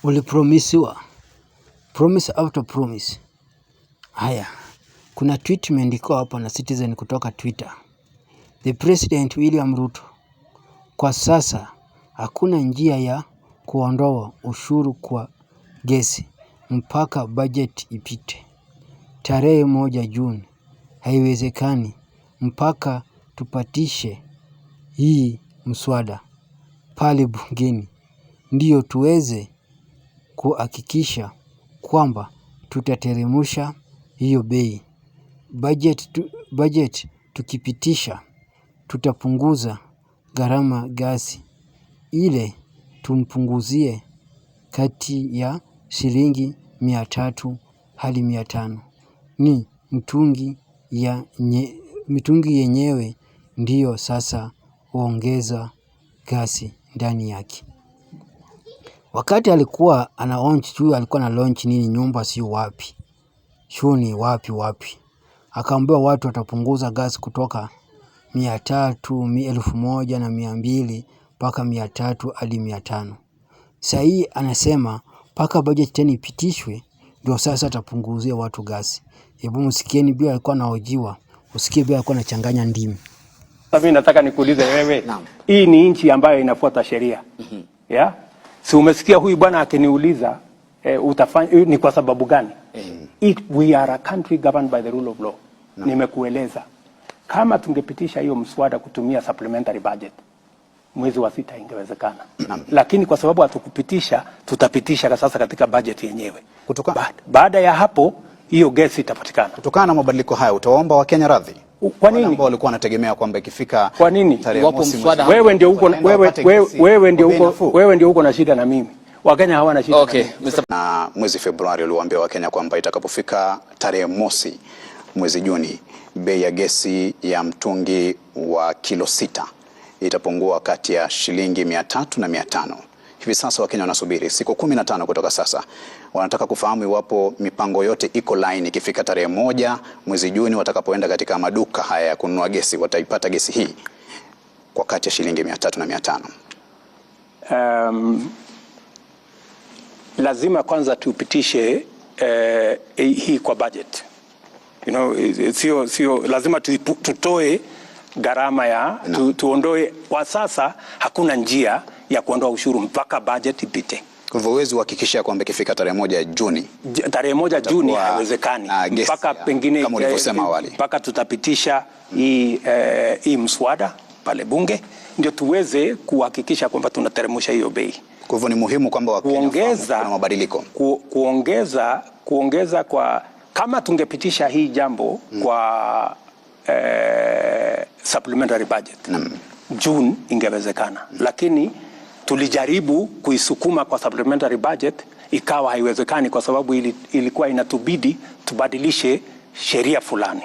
Ulipromisiwa promise after promise. Haya, kuna tweet imeandikwa hapa na Citizen kutoka Twitter. The President William Ruto, kwa sasa hakuna njia ya kuondoa ushuru kwa gesi mpaka budget ipite tarehe 1 Juni. Haiwezekani mpaka tupitishe hii mswada pale bungeni ndio tuweze kuhakikisha kwamba tutateremsha hiyo bei. Budget tukipitisha tutapunguza gharama gasi ile tumpunguzie kati ya shilingi 300 hadi 500. Ni mtungi yenyewe ndiyo sasa huongeza gasi ndani yake. Wakati alikuwa ana launch tu, alikuwa na launch nini nyumba sio wapi. Shuni wapi wapi. Akaambiwa watu watapunguza gasi kutoka 300, 1,200 mpaka 300 hadi 500. Saa hii anasema mpaka budget tena ipitishwe ndio sasa atapunguzia watu gasi. Hebu msikieni pia alikuwa anahojiwa, usikie pia alikuwa anachanganya ndimi. Sasa mimi nataka nikuulize wewe, hii ni nchi ambayo inafuata sheria, yeah? Si umesikia huyu bwana akiniuliza utafanya ni kwa sababu gani? If we are a country governed by the rule of law. Nimekueleza kama tungepitisha hiyo mswada kutumia supplementary budget mwezi wa sita ingewezekana, lakini kwa sababu hatukupitisha, tutapitisha kwa sasa katika budget yenyewe. Baada ya hapo hiyo gesi itapatikana. Kutokana na mabadiliko haya utawaomba Wakenya radhi? Kwa Wale nini? ambao walikuwa wanategemea kwamba ikifika Kwa nini? tarehe Iwapo mosi mswada- mwezi Wewe ndio uko wataenda wewe, wapate wewe, gesi wewe ndio kwa bei uko nafuu. Wewe ndio uko na shida na mimi. Wakenya hawana shida na mimi. Mr. Na mwezi Februari uliwaambia Wakenya kwamba itakapofika tarehe mosi mwezi Juni bei ya gesi ya mtungi wa kilo 6 itapungua kati ya shilingi 300 na 500. Hivi sasa Wakenya wanasubiri siku 15 kutoka sasa. Wanataka kufahamu iwapo mipango yote iko line. Ikifika tarehe 1 mwezi Juni watakapoenda katika maduka haya ya kununua gesi wataipata gesi hii kwa kati ya shilingi 300 na 500. Lazima kwanza tupitishe hii kwa budget. Sio lazima tutoe gharama ya tuondoe. Kwa sasa hakuna njia ya kuondoa ushuru mpaka budget ipite. Kwa hivyo huwezi kuhakikishia kwamba ikifika tarehe 1 Juni Tarehe 1 Juni itakuwa haiwezekani na gesi mpaka pengine kama ulivyosema awali. Mpaka tutapitisha hii mswada pale bunge ndio tuweze kuhakikisha kwamba tunateremsha hiyo bei. Kwa hivyo ni muhimu kwamba Wakenya wafahamu Kuongeza kuna mabadiliko. Kuongeza kwa kama tungepitisha hii jambo kwa supplementary budget June ingewezekana, lakini tulijaribu kuisukuma kwa supplementary budget ikawa haiwezekani kwa sababu ilikuwa inatubidi tubadilishe sheria fulani.